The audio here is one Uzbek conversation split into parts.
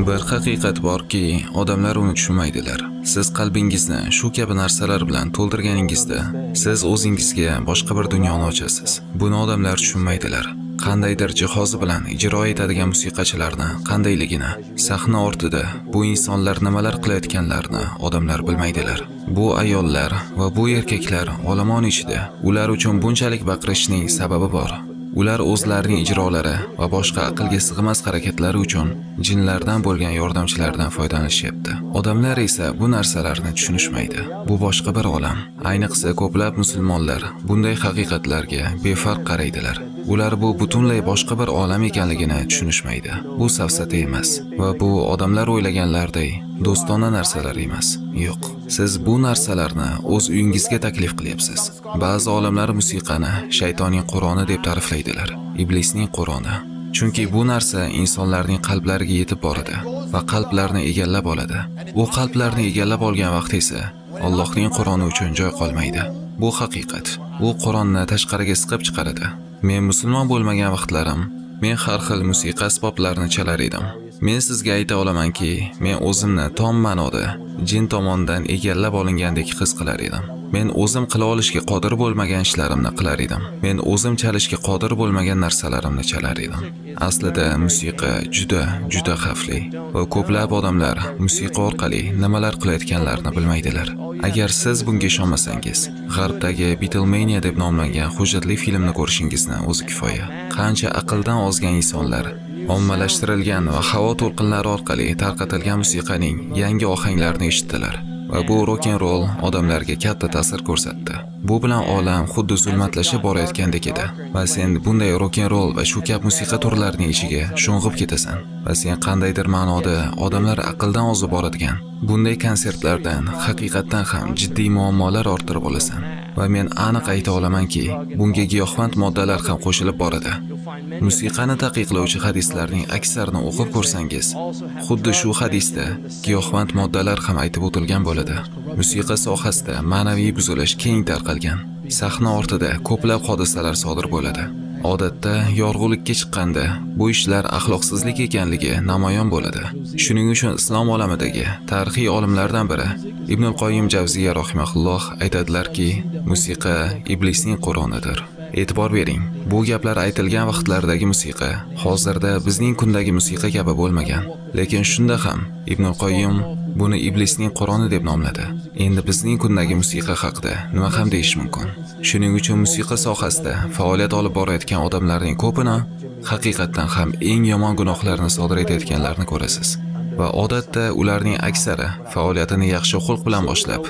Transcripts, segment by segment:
Bir haqiqat borki, odamlar uni tushunmaydilar. Siz qalbingizni shu kabi narsalar bilan to'ldirganingizda, siz o'zingizga boshqa bir dunyoni ochasiz. Buni odamlar tushunmaydilar. Qandaydir jihozi bilan ijro etadigan musiqachilarni qandayligini, sahna ortida bu insonlar nimalar qilayotganlarini odamlar bilmaydilar. Bu ayollar va bu erkaklar olomon ichida ular uchun bunchalik baqirishning sababi bor. Ular o'zlarining ijrolari va boshqa aqlga sig'mas harakatlari uchun jinlardan bo'lgan yordamchilardan foydalanishyapti. Odamlar esa bu narsalarni tushunishmaydi. Bu boshqa bir olam. Ayniqsa ko'plab musulmonlar bunday haqiqatlarga befarq qaraydilar. Ular bu butunlay boshqa bir olam ekanligini tushunishmaydi. Bu safsata emas va bu odamlar o'ylaganlarday do'stona narsalar emas. Yo'q. Siz bu narsalarni o'z uyingizga taklif qilyapsiz. Ba'zi olimlar musiqani shaytonning Qur'oni deb ta'riflaydilar. Iblisning Qur'oni. Chunki bu narsa insonlarning qalblariga yetib boradi va qalblarni egallab oladi. U qalblarni egallab olgan vaqt esa Allohning Qur'oni uchun joy qolmaydi. Bu haqiqat. U Qur'onni tashqariga siqib chiqaradi. Men musulmon bo'lmagan vaqtlarim men har xil musiqa asboblarini chalar edim. Men sizga ayta olamanki, men o'zimni tom ma'noda jin tomonidan egallab olingandek his qilar edim. Men o'zim qila olishga qodir bo'lmagan ishlarimni qilar edim. Men o'zim chalishga qodir bo'lmagan narsalarimni chalar edim. Aslida musiqa juda, juda xavfli va ko'plab odamlar musiqa orqali nimalar qilayotganlarini bilmaydilar. Agar siz bunga ishonmasangiz, G'arbdagi Beatlemania deb nomlangan hujjatli filmni ko'rishingizni o'zi kifoya. Qancha aqldan ozgan insonlar ommalashtirilgan va havo to'lqinlari orqali tarqatilgan musiqaning yangi ohanglarini eshitdilar va bu rok and roll odamlarga katta ta'sir ko'rsatdi. Bu bilan olam xuddi zulmatlashib borayotgandek edi va sen bunday rok and roll va shu kabi musiqa turlarining ichiga sho'ng'ib ketasan va sen qandaydir ma'noda odamlar aqldan ozib boradigan bunday konsertlardan haqiqatdan ham jiddiy muammolar orttirib olasan va men aniq ayta olamanki, bunga giyohvand moddalar ham qo'shilib boradi. Musiqani taqiqlovchi hadislarning aksarini o'qib ko'rsangiz, xuddi shu hadisda giyohvand moddalar ham aytib o'tilgan bo'ladi. Musiqa sohasida ma'naviy buzilish keng tarqalgan. Sahna ortida ko'plab hodisalar sodir bo'ladi. Odatda yorug'likka chiqqanda bu ishlar axloqsizlik ekanligi namoyon bo'ladi. Shuning uchun islom olamidagi tarixiy olimlardan biri Ibn Qoyyim Javziya rahimahulloh aytadilarki, musiqa iblisning Qur'onidir. E'tibor bering, bu gaplar aytilgan vaqtlardagi musiqa hozirda bizning kundagi musiqa kabi bo'lmagan. Lekin shunda ham Ibn Qoyyim buni iblisning Qur'oni deb nomladi. Endi bizning kundagi musiqa haqida nima ham deyish mumkin? Shuning uchun musiqa sohasida faoliyat olib borayotgan odamlarning ko'pini haqiqatdan ham eng yomon gunohlarni sodir etayotganlarni ko'rasiz. Va odatda ularning aksari faoliyatini yaxshi xulq bilan boshlab,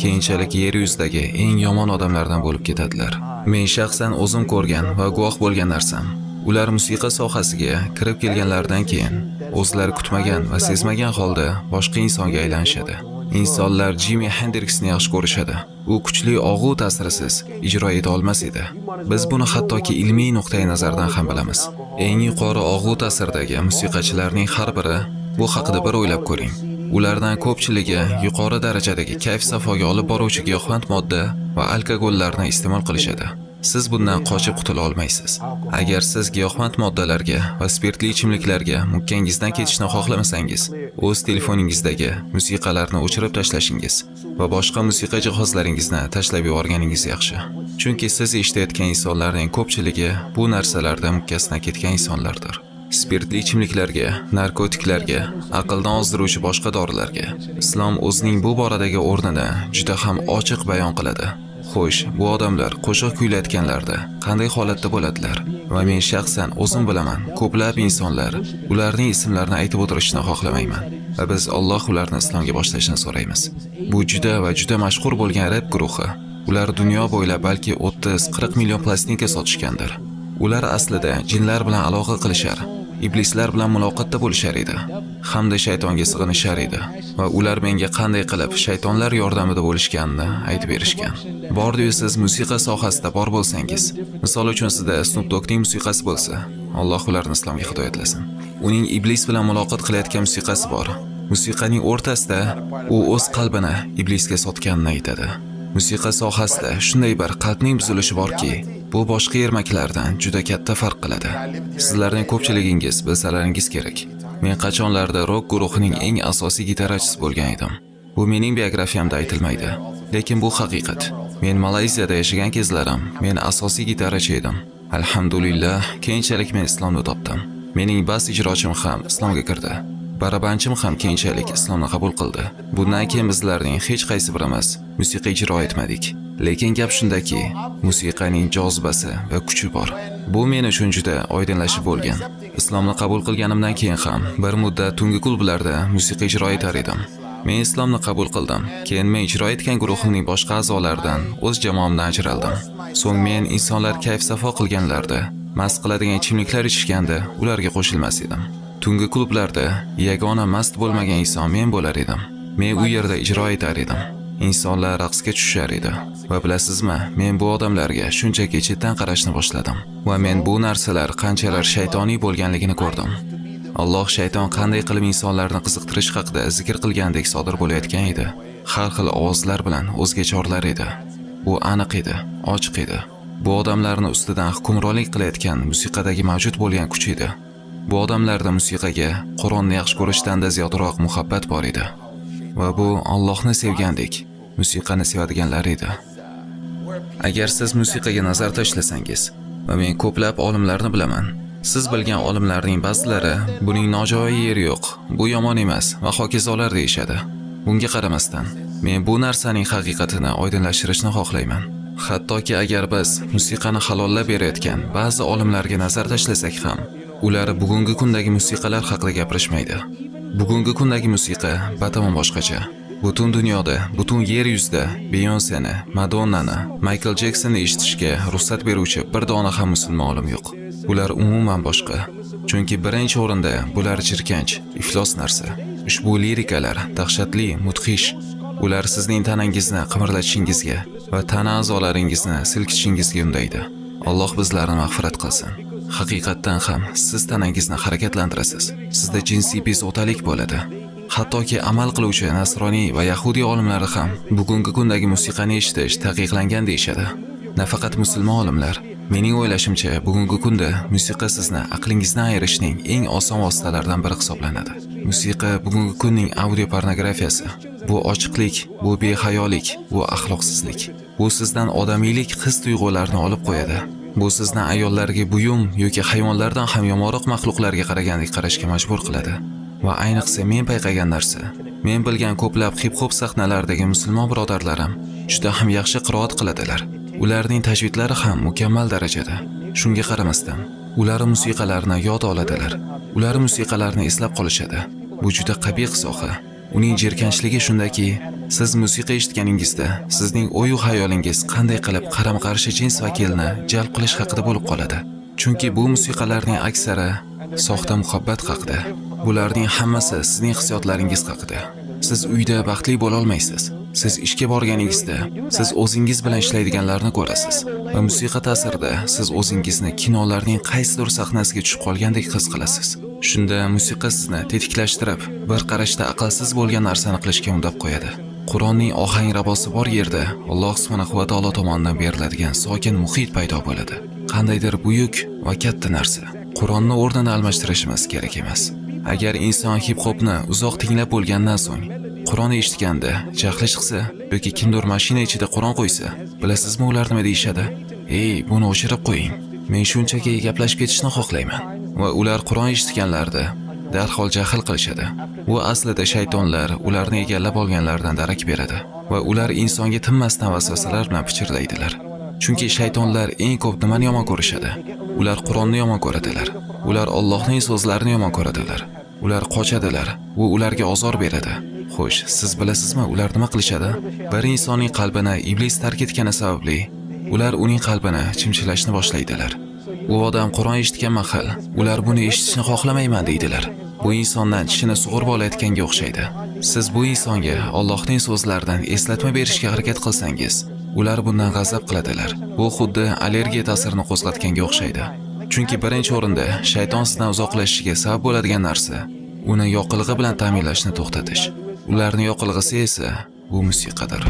keyinchalik yer yuzidagi eng yomon odamlardan bo'lib ketadilar. Men shaxsan o'zim ko'rgan va guvoh bo'lgan narsam. Ular musiqa sohasiga kirib kelganlaridan keyin o'zlari kutmagan va sezmagan holda boshqa insonga aylanishadi. Insonlar Jimi Hendriksni yaxshi ko'rishadi. U kuchli og'u ta'sirisiz ijro eta olmas edi. Biz buni hattoki ilmiy nuqtai nazardan ham bilamiz. Eng yuqori og'u ta'sirdagi musiqachilarning har biri bu haqida bir o'ylab ko'ring. Ulardan ko'pchiligi yuqori darajadagi kayf safoga olib boruvchi giyohvand modda va alkogollarni iste'mol qilishadi. Siz bundan qochib qutula olmaysiz. Agar siz giyohvand moddalarga va spirtli ichimliklarga mukkangizdan ketishni xohlamasangiz, o'z telefoningizdagi musiqalarni o'chirib tashlashingiz va boshqa musiqa jihozlaringizni tashlab yuborganingiz yaxshi. Chunki siz eshitayotgan insonlarning ko'pchiligi bu narsalarda mukkasidan ketgan insonlardir. Spirtli ichimliklarga, narkotiklarga, aqldan ozdiruvchi boshqa dorilarga islom o'zining bu boradagi o'rnini juda ham ochiq bayon qiladi. Xo'sh, bu odamlar qo'shiq kuylayotganlarida qanday holatda bo'ladilar? Va men shaxsan o'zim bilaman, ko'plab insonlar, ularning ismlarini aytib o'tirishni xohlamayman. Va biz Alloh ularni islomga boshlashini so'raymiz. Bu juda va juda mashhur bo'lgan rep guruhi. Ular dunyo bo'ylab balki 30-40 million plastinka sotishgandir. Ular aslida jinlar bilan aloqa qilishar, iblislar bilan muloqotda bo'lishar edi hamda shaytonga sig'inishar edi va ular menga qanday qilib shaytonlar yordamida bo'lishganini aytib berishgan. Bordiyu siz musiqa sohasida bor bo'lsangiz, misol uchun sizda Snoop Doggning musiqasi bo'lsa, Alloh ularni islomga hidoyatlasin. Uning iblis bilan muloqot qilayotgan musiqasi bor. Musiqaning o'rtasida u o'z qalbini iblisga sotganini aytadi. Musiqa sohasida shunday bir qalbning buzilishi borki, bu boshqa ermaklardan juda katta farq qiladi. Sizlarning ko'pchiligingiz bilsalaringiz kerak. Men qachonlarda rok guruhining eng asosiy gitarachisi bo'lgan edim. Bu mening biografiyamda aytilmaydi, lekin bu haqiqat. Men Malayziyada yashagan kezlarim men asosiy gitarachi edim. Alhamdulillah, keyinchalik men islomni topdim. Mening bas ijrochim ham islomga kirdi. Barabanchim ham keyinchalik islomni qabul qildi. Bundan keyin bizlarning hech qaysi birimiz musiqa ijro etmadik. Lekin gap shundaki, musiqaning jozibasi va kuchi bor. Bu men uchun juda oydinlashib bo'lgan. Islomni qabul qilganimdan keyin ham bir muddat tungi klublarda musiqa ijro etar edim. Men islomni qabul qildim. Keyin men ijro etgan guruhimning boshqa a'zolaridan, o'z jamoamdan ajraldim. So'ng men insonlar kayf-safo qilganlarida, mast qiladigan ichimliklar ichishganda ularga qo'shilmas edim. Tungi klublarda yagona mast bo'lmagan inson men bo'lar edim. Men u yerda ijro etar edim. Insonlar raqsga tushishar edi. Va bilasizmi, men bu odamlarga shunchaki chetdan qarashni boshladim. Va men bu narsalar qanchalar shaytoniy bo'lganligini ko'rdim. Alloh shayton qanday qilib insonlarni qiziqtirish haqida zikr qilgandek sodir bo'layotgan edi. Har xil ovozlar bilan o'zga chorlar edi. Bu aniq edi, ochiq edi. Bu odamlarni ustidan hukmronlik qilayotgan musiqadagi mavjud bo'lgan kuch edi. Bu odamlarda musiqaga Qur'onni yaxshi ko'rishdan-da ziyodroq muhabbat bor edi. Va bu Allohni sevgandek musiqani sevadiganlar edi. Agar siz musiqaga nazar tashlasangiz, va men ko'plab olimlarni bilaman. Siz bilgan olimlarning ba'zilari buning nojo'ya yeri yo'q, bu yomon emas va hokazolar deyishadi. Bunga qaramasdan, men bu narsaning haqiqatini oydinlashtirishni xohlayman. Hattoki agar biz musiqani halollab berayotgan ba'zi olimlarga nazar tashlasak ham, ular bugungi kundagi musiqalar haqida gapirishmaydi. Bugungi kundagi musiqa batamom boshqacha. Butun dunyoda, butun yer yuzida Beyonseni, Madonnani, Michael Jeksonni eshitishga ruxsat beruvchi bir dona ham musulmon olim yo'q. Bular umuman boshqa. Chunki birinchi o'rinda bular jirkanch, iflos narsa. Ushbu lirikalar dahshatli, mudhish. Ular sizning tanangizni qimirlatishingizga va tana a'zolaringizni silkitishingizga undaydi. Alloh bizlarni mag'firat qilsin. Haqiqatdan ham siz tanangizni harakatlantirasiz. Sizda jinsiy bezovtalik bo'ladi. Hattoki amal qiluvchi nasroniy va yahudiy olimlari ham bugungi kundagi musiqani eshitish taqiqlangan deyishadi. Nafaqat musulmon olimlar. Mening o'ylashimcha, bugungi kunda musiqa sizni aqlingizdan ayirishning eng oson vositalaridan biri hisoblanadi. Musiqa bugungi kunning audio pornografiyasi. Bu ochiqlik, bu behayolik, bu axloqsizlik. Bu sizdan odamiylik his tuyg'ularni olib qo'yadi. Bu sizni ayollarga buyum yoki hayvonlardan ham yomonroq maxluqlarga qaragandek qarashga majbur qiladi. Va ayniqsa men payqagan narsa, men bilgan ko'plab hip-hop sahnalaridagi musulmon birodarlarim juda ham yaxshi qiroat qiladilar. Ularning tajvidlari ham mukammal darajada. Shunga qaramasdan, ular musiqalarni yod oladilar. Ular musiqalarni eslab qolishadi. Bu juda qabih soha. Uning jirkanchligi shundaki, siz musiqa eshitganingizda sizning o'yu xayolingiz qanday qilib qarama-qarshi jins vakilini jalb qilish haqida bo'lib qoladi. Chunki bu musiqalarning aksari soxta muhabbat haqida. Bularning hammasi sizning hissiyotlaringiz haqida. Siz uyda baxtli bo'la olmaysiz. Siz ishga borganingizda, siz o'zingiz bilan ishlaydiganlarni ko'rasiz. Va musiqa ta'sirida siz o'zingizni kinolarning qaysidir sahnasiga tushib qolgandek his qilasiz. Shunda musiqa sizni tetiklashtirib, bir qarashda aqlsiz bo'lgan narsani qilishga undab qo'yadi. Qur'onning ohangrabosi bor yerda Alloh subhanahu va taolo tomonidan beriladigan sokin muhit paydo bo'ladi. Qandaydir buyuk va katta narsa. Qur'onni o'rnini almashtirishimiz kerak emas. Agar inson hip-hopni uzoq tinglab bo'lgandan so'ng Qur'on eshitganda jahli chiqsa yoki kimdir mashina ichida Qur'on qo'ysa, bilasizmi ular nima deyishadi? "Ey, buni o'chirib qo'ying. Men shunchaki gaplashib ketishni xohlayman." Va ular Qur'on eshitganlarida darhol jahl qilishadi. Bu aslida shaytonlar ularni egallab olganlaridan darak beradi va ular insonga tinmasdan vasvasalar bilan pichirlaydilar. Chunki shaytonlar eng ko'p nimani yomon ko'rishadi? Ular Qur'onni yomon ko'radilar. Ular Allohning so'zlarini yomon ko'radilar. Ular qochadilar. Bu ularga ozor beradi. Xo'sh, siz bilasizmi ular nima qilishadi? Bir insonning qalbini iblis tark etgani sababli ular uning qalbini chimchilashni boshlaydilar. U odam Qur'on eshitgan mahal, ular buni eshitishni xohlamayman deydilar. Bu insondan tishini sug'urib olayotganga o'xshaydi. Siz bu insonga Allohning so'zlaridan eslatma berishga harakat qilsangiz, ular bundan g'azab qiladilar. Bu xuddi allergiya ta'sirini qo'zg'atganga o'xshaydi. Chunki birinchi o'rinda shayton sizdan uzoqlashishiga sabab bo'ladigan narsa uni yoqilg'i bilan ta'minlashni to'xtatish. Ularning yoqilg'isi esa bu musiqadir.